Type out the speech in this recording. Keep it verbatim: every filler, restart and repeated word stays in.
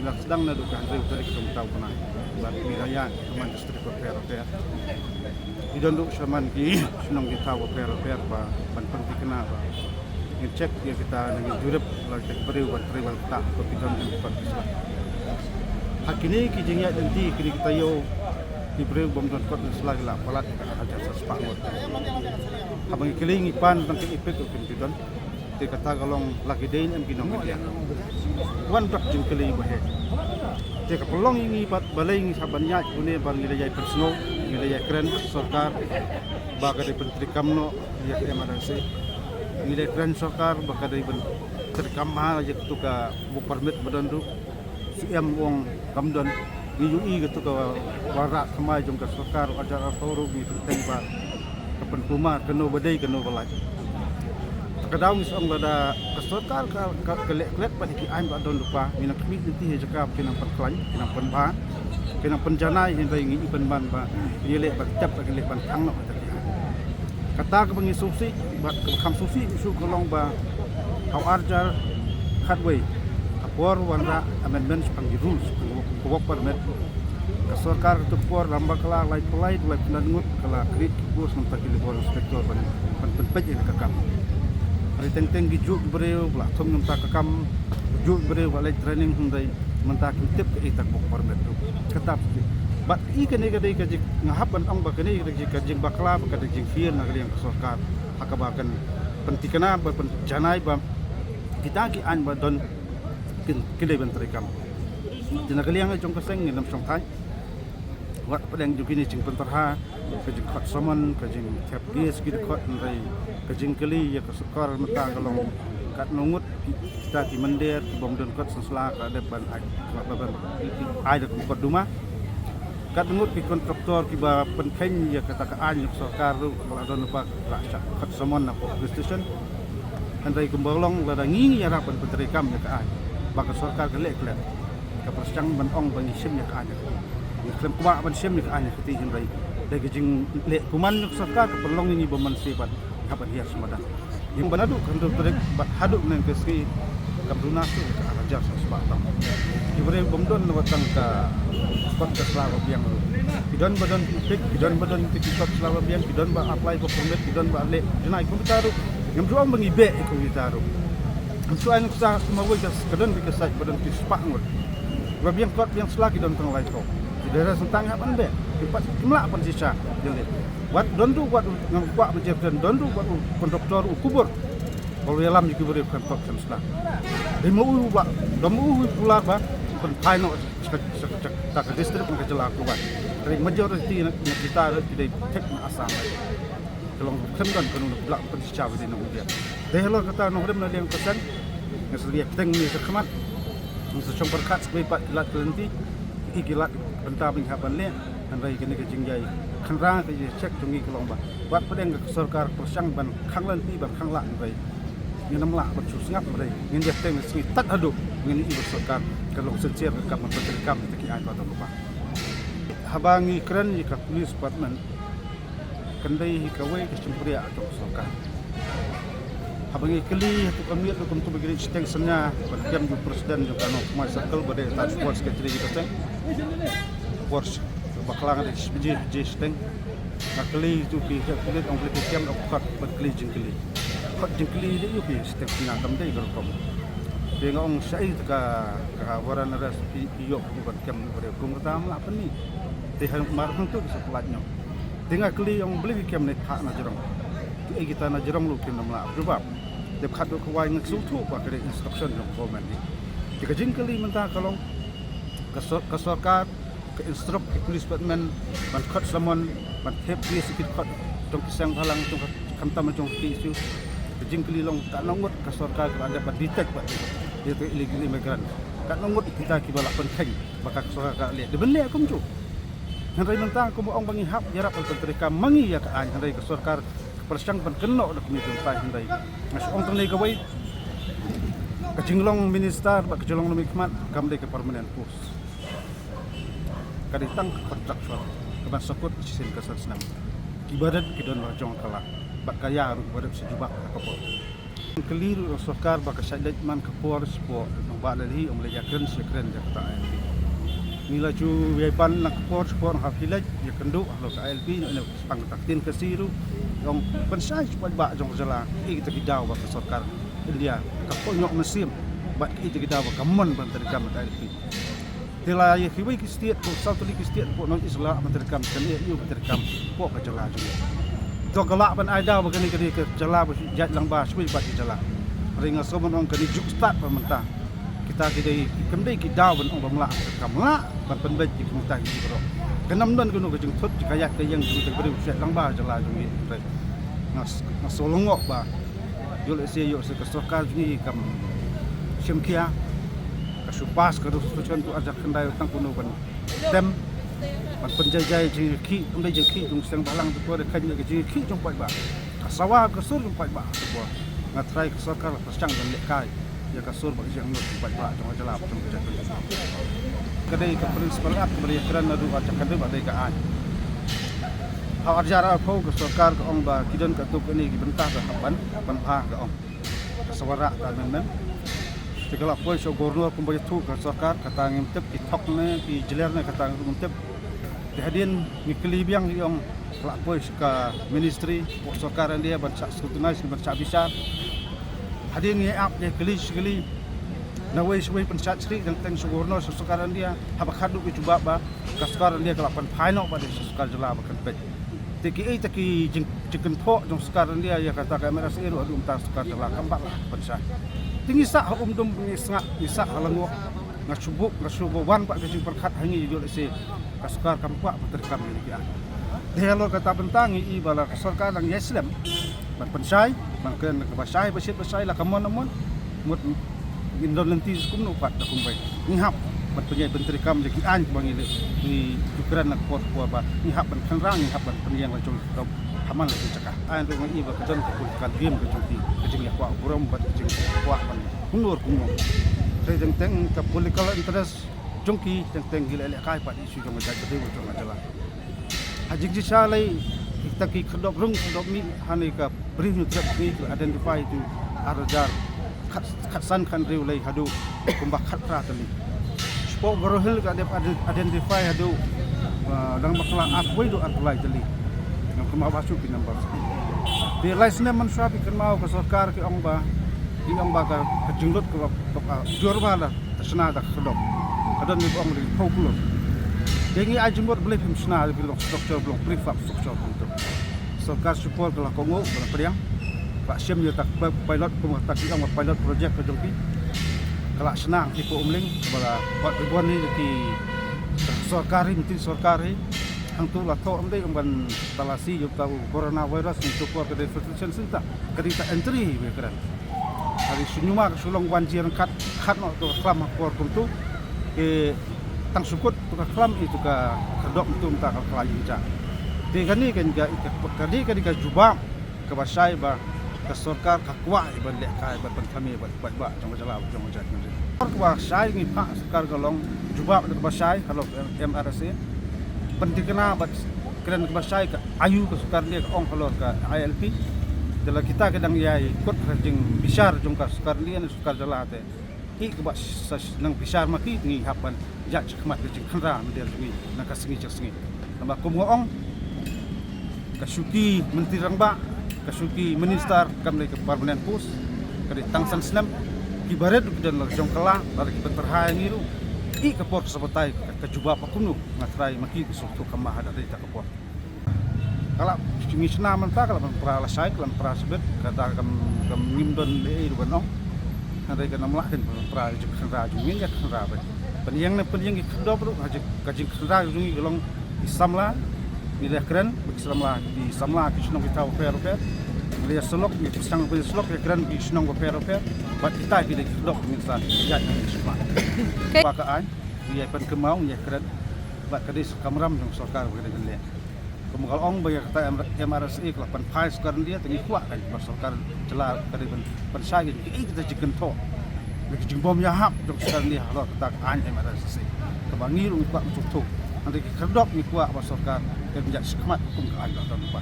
Sdang naduh ka hynriew tarik jong u bnai. Bad ngi la ïaid shaman district bapher bapher. Ngi don ruh shaman ki shnong ki thaw bapher bapher ba ban pynthikna ba ngin check ïa kita, ngin jurip la kita ki briew ban trei ban ktah ba ki don ki kot ki sla. Ha kine ki jingïaid lynti, kine ki taïew, ki briew bym don kot sla ki la palat ka ar hajar saw spah ngut. Haba ngi kylli ngi pan tang ka EPIC ruh kim ju don. Te kata ka long la ki dei ne em ki nongïalam. Wan dak jingkylli ba heh. Te ka pynlong ïa ngi bad balei ngi sa ban ïaid kumne, ba ngi la ïai pynsngew, ngi la ïai kren sorkar ba ka dei pyntreikam noh ïa ka emergency. Ngi la ïai kren sorkar ba ka dei pyntreikam ha ïa katu ka work permit ba don ruh. Siem u ong kam don. Ngi ïohi katu ka wanrah thymmai jong ka sorkar u Ajat Rathore ruh, ngi teng teng ba ka pynkulmar kano ba dei kano ba lait. Ta ka daw ngi sa ong lada ka sorkar ka, ka, ka leh klet bad ki aiñ ba don lypa, ngi nang khmih lynti ha jaka ba ki nang pynkhlaiñ, ki nang pynbha, ki nang pynjanai, hynrei ngi i pynban ba ngi leh ban tep, ba ngi leh ban thang noh. Kata kaba ngi sngewsih bad kaba kham sngewsih shuh ka long ba ha u ar hajar khatwei, ka por wanrah amendment shaphang ki rules ka work permit, ka sorkar katu ka por, lem bakla, laiphew lai, laiphew lai ngut ka la create ki post na bynta ki labour inspector ban, ban pynpeit ïa ka kam. Hynrei teng teng ki juh ki briew ba la thung na bynta ka kam, ki juh ki briew ba la leit training, hynrei mynta kim tip kaei kata ka work permit ruh. Kata bad i kane ka dei ka jing, nga hap ban ong ba kane ka dei ka jingbakla, ba ka dei jingphier na ka liang ka sorkar ha kaba kan pynthikna, ba pynjanai ba kita ki aiñ ba don kin, kin dei ban treikam. Te na ka liang jong ka seng ngin ym shong thait. Wat pdeng jong kine jingpynterha, ka jingkhot summon, ka jingthep case ki dkhot, hynrei ka jingkylli ïa ka sorkar mynta ka long katno ngut ki, kita ki mynder ki bym don kot sla ka dep ban ai, ban, ban ai da kum kot duma. Katno ngut ki kontraktor kiba pynkheiñ ïa kata ka aiñ ïa ka sorkar ruh ba la don lypa, la shah khot summon na police station. Hynrei kumba long lada ngi ngi ïarap ban pyntreikam ïa ka aiñ ba ka sorkar ka leh klet, ka pyrshang ban ong ba ngi shim ïa ka aiñ. Ngi khlem kwah ban shim ïa ka aiñ kti, hynrei dei ka jingleh kuman ïa ka sorkar ka pynlong ïa ngi ba man se ban hap ban hiar smadan. Ïa ba naduh ka hynriew tarik bad haduh mynne ka sngi kam duna shuh ka ar hajar saw spah tam. Ki briew bym don na watang ka kot ka sla ba biang ruh. Ki don ba don ki EPIC, ki don ba don ki kot sla ba biang, ki don ba apply ba permit, ki don ba leh jinai kum kita ruh. Ngam ju ong ba ngi beh kum kita ruh. Ngam ju ai nuksa kumba wei ka, ka don ki ka sait ba don ki spah ngut. Ba biang kot biang sla ki don tang laiphew. Ki dei rest tang hap ban beh. Ki pat kim lah ban shisha. Wat don ruh wat u, ngam kwah ba jer don ruh wat u kontraktor u kubur. Ba u ïalam ïa ki briew khlem kot khlem sla. Dei ma u ba, dei ma u u kular ba pynphai noh sha, sha, sha, sha ka district na ka jylla ka wan. Dei majority na, na kita ruh ki dei thik na Assam. Ka long khlem don kano na blak pynshisha ba dei na India. Dei halor kata nongrim na liang ka seng, nga sa ïa bteng ne sa khmat, nga sa shong pyrkhat sa kawei pat ki lad ki lynti, ki lad bynta ba ngi hap ban leh. Hynrei kane ka jingïai khynra ka jingcheck jong ngi ka long ba wat pdeng ka sorkar pyrshang ban khang lynti ban khang lah, hynrei ngin ym lah ban shu sngap, hynrei ngin ïa bteng na sngi tad haduh ngin ïohi ba sorkar ka long sincere ka kam ban pyntrei kam ïa ki aiñ ba don lypa. Haba ngi kren ïa ka police department, kan dei hi kawei ka shympriah jong ka sorkar. Haba ngi kylli ha tu ka miet ruh kumtu ba ki dei shiteng synñia ban kem jong u president jong ka Nongthymmai Circle ba dei task force ka jong ka seng. Force bakla nga dei shi baje, baje shiteng. Nga kylli tu ki heh pulit, ong kylli ki kem, ong khot ban kylli jingkylli. Khot jingkylli dei ïa ki shiteng synñia, kam dei ka rukom. Te nga ong shaei te ka, ka warrant arrest phi ïoh ban kem ba dei kum kata, ym lah pynmih. Te ha mar hangtu ki sa pynlait noh. Te nga kylli ong balei ki kem ne phah na jrong. Kiei kita na jrong ruh kim nym lah jubab. Te khatduh kawei nga sngewthuh ba ka dei instruction jong government hi. Te ka jingkylli mynta ka long ka sor-, ka sorkar ka instruct ki police department ban khot summon, ban thep case ki dkhot jong ki seng bhalang, jong ka, khamtam jong ki KSU. Ka jingkylli long katno ngut ka sorkar ka la dep ban detect bad ïa ka illegal immigrant. Katno ngut kita kiba la pynkheiñ ba ka sorkar ka leh. Dei ban leh kumjuh. Hynrei mynta kumba ong ba ngi hap ïarap ban pyntrei kam ma ngi ïa ka aiñ, hynrei ka sorkar ka pyrshang ban kynnoh da kumne jong tai, hynrei nga shu ong tang ne kawei, ka jinglong minister bad ka jinglong nongmihkhmat kam dei ka permanent post. Ka dei tang ka contractual ka ban sa kut shisien ka san snem. Kiba rit ki don la jong ka la bad ka ïa ruh ba rit sa jubab ka por. Kylli ruh na sorkar ba ka shait leit man ka por shapoh nongbah Delhi, ym leit ïakren shi ïakren ïa kata I L P. Ngi la ju ïai ban na ka por shapoh nongbah Delhi ïakynduh halor ka I L P, na ka sdang kata ka ktien Khasi ruh, ong pynshai sha paidbah jong ka jylla ïa kita ki daw ba ka sorkar India ka kohnguh mynsiem bad ïa kita ki daw ba ka mon ban treikam ka I L P. Te la ïa kiwei ki state, hapoh saw tylli ki state, hapoh North East la ban treikam, kane ïa u ban treikam hapoh ka jylla jong ngi. To ka lah ban ai daw ba kane ka dei ka jylla ba shu jait lang ba shu bad ka jylla. Hynrei nga sngew ban ong kane juk stad ba mynta kita ki dei, kim dei ki daw ban ong ba ym lah ban treikam, lah ban pynbeit ïa ki mynta ki baroh. Kan ym don kano ka jingthut jingkhaïat ka ïeng jong kita ki briew shu jait lang ba jylla jong ngi. Hynrei nga s-, nga sngew lyngngoh ba ïoh lehse, ïoh lehse ka sorkar jong ngi kam shim khia, ka shu pass ka resolution tu arhajar khyndai tang kumno ban tem ban pynjai jai jingïakhih, ym dei jingïakhih jong seng bhalang, tu ko dei ka jingïakhih jong paidbah. Ka sawa ka sur jong paidbah, tu ko nga tharai ka sorkar la pyrshang ban lehkai ïa ka sur bad ka jingangnud jong paidbah jong ka jylla bad jong ka jaitbynriew. Ka dei ka Principal Act kaba la ïakren naduh arhajar khyndai bad dei ka aiñ. Ha arhajar arphew ka sorkar ka ong ba ki don katto katne ki bynta ba hap ban, ban pynbha, ka ong. Ka sa wanrah ka amendment. Te ka la poi sha u Governor kumba ïathuh ka sorkar, kata ngim tip ki thok ne ki jler ne, kata ngim tip. Te hadien ngi kylli biang, ki ong ka la poi sha ka Ministry, hapoh sorkar India ban sa scrutinize, ban sa bishar. Hadien ngi ap, ngi kylli shi kylli, na wei sha wei pynshad shrieh, teng teng sha u Governor, sha sorkar India, haba khadduh ki jubab ba ka sorkar India ka la pynphai noh ba dei sha sorkar jylla ba kan peit. Te kiei kita ki jing, jingkynthoh jong sorkar India ïa kata ka M R S A ruh haduh mynta sorkar jylla kam pat lah pynshai. Te ngi sah ha um dum, ngi sngap, ngi sah ha lyngngoh. Nga shu buh, nga shu ba wan pat ka jingpyrkhat ha ngi, ïoh lehse ka sorkar kam kwah ban treikam ïa kine ki aiñ. Te halor kata bynta ngi i ba la ka sorkar dang ïai slem ban pynshai, ban kren kaba shai ba shit ba shai, la ka mon mon. Mut ngin don lynti kumno pat da kumwei. Ngi hap ban pynïaid ban treikam ïa ki aiñ ba ngi leh, ngi ju kren na ka por ka por ba ngi hap ban kynrang, ngi hap ban pynïeng la jong ka ha man la jong ka jaka. Aiñ ruh ngi i ba ka don ka political game ka jong ki, ka jingïakwah burom bad ka jingkwah ban kumno kumno. Te teng teng ka political interest jong ki, teng teng ki leh lehkai pat issue jong ka jaitbynriew, jong ka jylla. Ha jingshisha lei kita ki khyrdop rung khyrdop mih ha kane ka Bri Hynñiewtrep ngi la identify tu arhajar khat, khatsan khathynriew lei haduh kumba khatphra tylli. Shapoh Garo Hills ka dep ide-, identify haduh, ah, dang bakla arphew haduh arphew lai tylli. Ngam kynmaw bha shuh ki number. Te lai snem mynshuwa phi kynmaw ka sorkar ki ong ba, ki ong ba ka, ka jinglut ka, ka, ka jur ba la shna da ka khyrdop. Ka don ki ba ong da ki phew klur. Te ngi ai jingmut balei phim shna da ki long structure, ba long prefab structure kumto. Sorkar shipor ka la kohnguh, ka la pdiang. Ka la shim ïa ta ka pilot, kum kata ki ong ba pilot project ka jong ki. Ka la shna ha Umling, ba la buh ribbon hi da ki sorkar hi, myntri sorkar hi. Hangto la thoh ym dei ong ban talasi ïa uta u coronavirus, hangto por ka dei filtration center, ka dei ta entry hi ba kren. Hynrei shu ñiuma ka shu long wan jingkhat, khat noh to ka khlam ha por kumto. Te tang shu kut to ka khlam, ïa to ka khyrdop kumto mynta ka la ïeng ja. Te kane kan ka, ka, kane, kane ka jubab kaba shai ba ka sorkar ka kwah ban lehkai ban pynthame bad paidbah jong ka jylla jong ka jaitbynriew. Kaba shai ngi phah sorkar ka long jubab kaba shai halor M R S A. Pynthikna bad kren kaba shai ka aiu ka sorkar India ka ong halor ka I L P. Te la kita ki dang ïai kut ha ka jingbishar jong ka sorkar India ne sorkar jylla te. Ïa kaba sa nang bishar ma ki, ngi hap ban ïaid shakhmat ka jingkhynra mynder jong ngi na ka sngi sha sngi. Namar kum nga ong, ka shuki myntri rangbah, ka shuki minister kam dei ka permanent post, ka dei tang san snem. Ki barit ki don la ka jong ka la, lada ki pynpyrhai ïa ngi ruh, ïa ka por ka sa batai ka, ka jubab ba kumno. Nga tharai ma ki ki sngewthuh, kam ma haduh dei ta ka por. Ka la ngi shna mynta, ka la pynpra lashai, ka la pynpra shibit, kata kam, kam ngim don lei ei ruh ban ong. Hynrei kan ym lah kin pynpra jingkhynra jong ngi, ïa khynra beit. Pynïeng ne pynïeng ki khyrdop ruh, ka jing, ka jingkhynra jong ngi ka long ki samla, ngi leh kren bad ki samla, ki samla ki shnong ki thaw bapher bapher. Ngi leh syllok, ngi pyrshang ban syllok, ïa kren ki shnong bapher bapher. Bad kita ki dei ki khyrdop ngi sa ïaid ngi shuwa. Ba ka aiñ ngi ïa pynkynmaw, ngi ïa kren. Bad ka dei sa kamram jong sorkar ba ka dei ban leh. Kum ka la ong ba ïa kata M-, M R S A ka la pynphai sorkar India, te ngi kwah kan ba sorkar jylla ka dei ban pynshai ïa kiei kita jingkynthoh, ïa ki jingbym ïahap jong sorkar India halor kata ka aiñ M R S A. Kaba ngi ruh ngi kwah ban sngewthuh. Hynrei ki khyrdop ngi kwah ba sorkar kan ïaid shakhmat kum ka aiñ ka don ba.